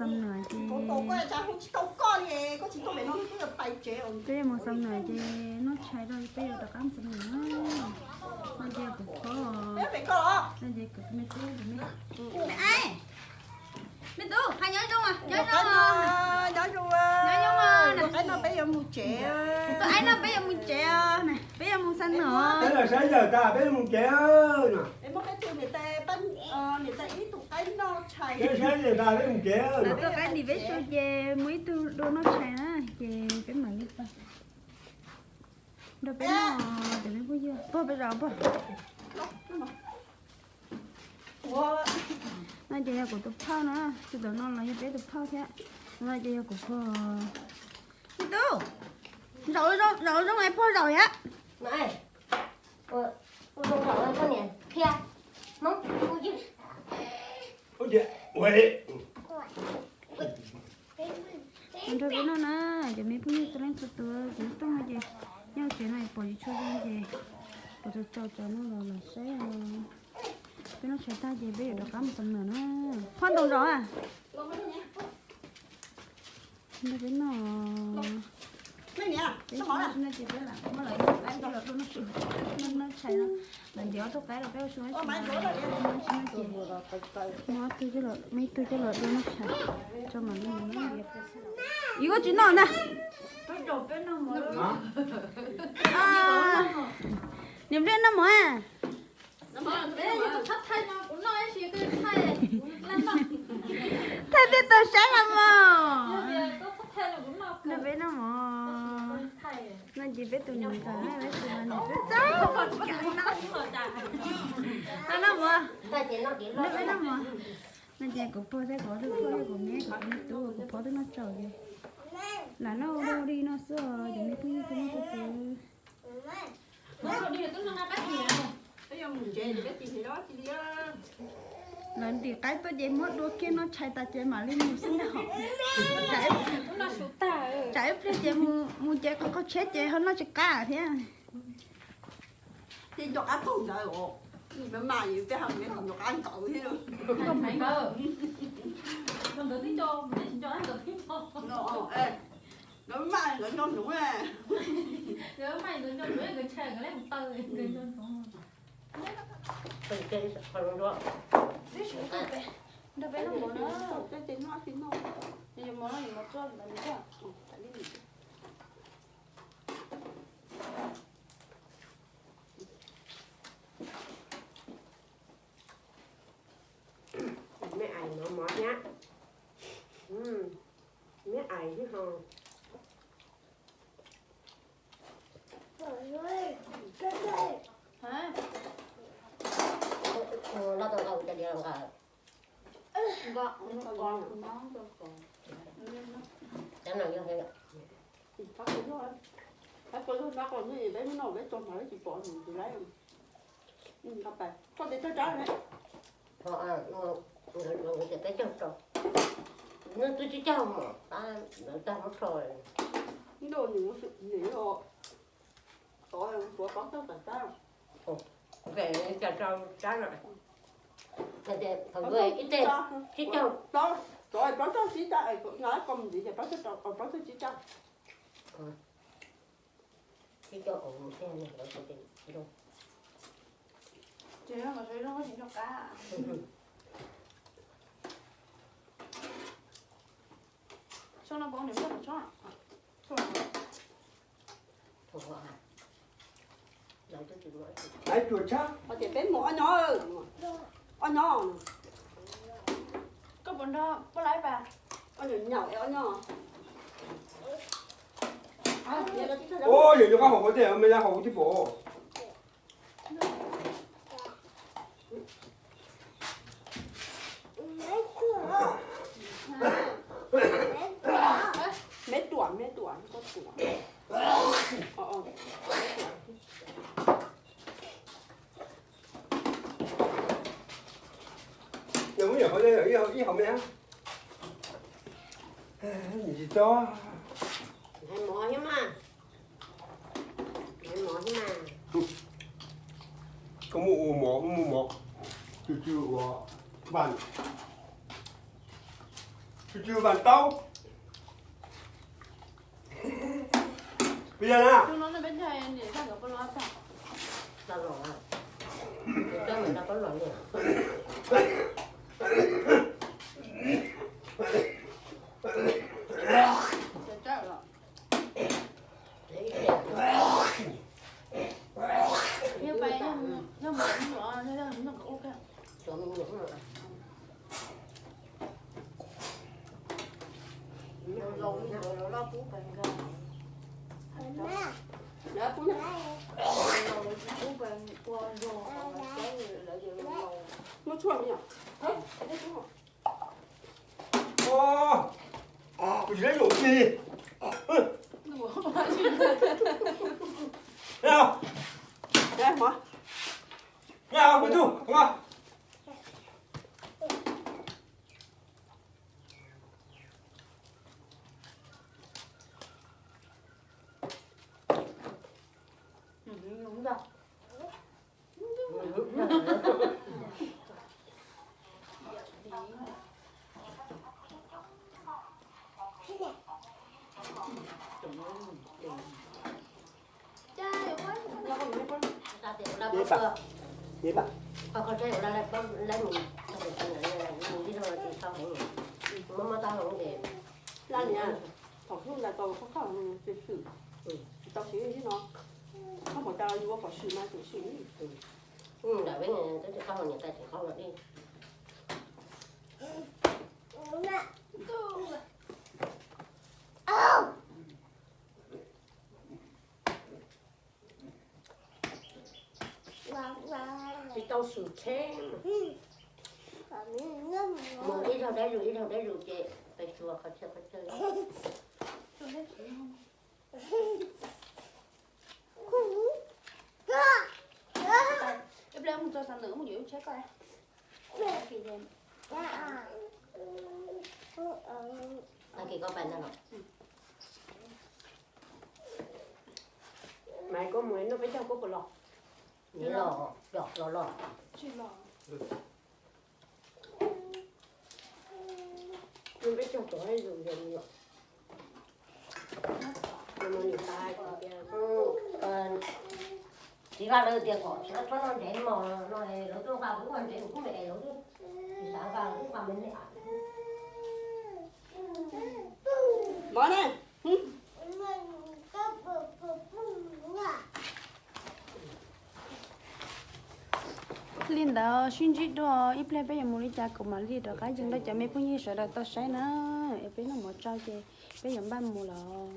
Xam Nuam ces, peb yuav mus Xam Nuam ces noj tshais rau peb yuav rov qab mus Xam Nuam na. No ces kuv phob, no ces kuv me tub, kuv me, me tub, hais nyob zoo, nyob zoo, nyob zoo, nyob zoo, no peb yuav mus tsev, tus aib no peb yuav mus tsev, peb yuav mus Xam Nuam. Peb los saib yawg tas peb mus tsev no. Peb mus ib tug qaib noj tshais, peb saib yawg tas peb mus tsev. Tus qaib dim peb su ces mus ib tug dua noj tshais na ces peb mam li pab. Nrog peb noj, cov me phooj ywg, pog peb zos pog. No ces yog kuv tus phauj na, tus tom no los yog peb tus phauj thiab. No ces yog kuv pog. Me tub, zaum zoo es pog zaum thiab. Nrog peb noj na, cov me phooj ywg txhua leej txhua tus, kuv rooj no ces nyob tsev no pom tsis tshua zoo ces kuv tau tso cov no los los saib. Peb noj tshais tag ces peb yuav rov qab mus Xam Nuam na. Phoj ntoo zos a. Nrog peb noj, peb noj tshais no, lawv ntiav ob tug qaib los peb ua su, muab ob tug, muab ib tug coj los dua noj tshais tso mam li mus na. Yus koj tsis noj na. Niam Npliaj noj mov. Thaij tej tau saib los mog. Nrog peb noj mov. No ces peb tus niam ntxawm, peb tus niam ntxawm, noj mov. Nrog peb noj mov. No ces kuv pog thiab kuv ob tug phooj ywg, kuv me, kuv me tub, kuv pog twb noj tsaus ces lam noj ua dog ua dig no xwb os cov me phooj ywg txhua leej txhua tus. Lawv ntim qaib tuaj ces muab dua kiag noj tshais tas ces mam li mus xwb ntag. Tsam ib pliag ces mus ces qaug qaug tsheb ces ho noj tsis qab thiab. Tej nco qab thaum ntawd os, mas yus tej ha nco qab nkaus thiab. Nkawd mas nkawd nco ntsoov, nkawd mas nkawd nco ntsoov. Nrog peb noj mov na. Yus mov no yus mov txuaj ntawd. Me ais noj mov thiab. Me ais thiab ho. Los tau nqa cov diav los nqa. Cov no yog, peb noj peb tso mas tsis pom nws tsis laib. Koj tes tag rab ne. Ho, nkawd tias peb caug rau, nws twb tsis caug mas tab lawv tag muab rho. Ntuj, nws, nws, tov, tuav plaub tag rab. Cas rau rab no. Thaum ntawd ib teg tsib caug, tov plaub tag tsib tag, nqa kom ntxiv ces plaub tag, plaub tag tsib tag. Tsib caug, mus thiab, zoo. Ces no mas zoo, tsis nco qab. Tso no pov niam npawg qhov tsob. Hais tsuas tshab. Ho tias peb mus ob nyob, ob nyob. Koj puas nrog poj laib pas? Ob nyob nyaum es ob nyob. Yog yus qab hau ua ntej, me nyuam hau ua tib pom. Me tuam, me tuam, koj tuam. Yog muab nyuam qhuav ib hau me, tsis tso. Hais mov thiab mas. Hais mov thiab mas. Koj muab ua mov, muab mov, tsw tsw ua vaj. Tsw tsw vam taub. Pia na. Muab tshuaj me nyuam. Kuv tsis tau zaum tig. Laj niam, thaum hnub ntawd tau koj tsis xwm, tsis tau siv ib no, koj mus tas yus ua pom swm mas tseem swm. Ntawm peb tsis tau niam tais tseem qhov los dej. Tsis tau swm tsheb. Mus ib zaug deb zus ib zaug deb zus ces pes tsuas qhov chaw qhov chaw. Tag kis koj pais ntag los. Mas koj mus noj peb caug koj puas los? Los, los, los, los. Noj peb caug tod yus yog los. Txiv Vaj lawv tias kom tsis txhob noj ntev mos no, lawv tuaj nqa kuv ua ntev kuv kuj me es lawv twb tsis xav nqa, lawv twb nqa me me. Mov ne. Li ntawd sib ntsib dua, ib pliag peb yuav mus li cas kuv mam li rov qab yees rau cov me phooj ywg sawv daws tau saib na. Es peb noj mov tsau ces peb yuav npaj mus lawm.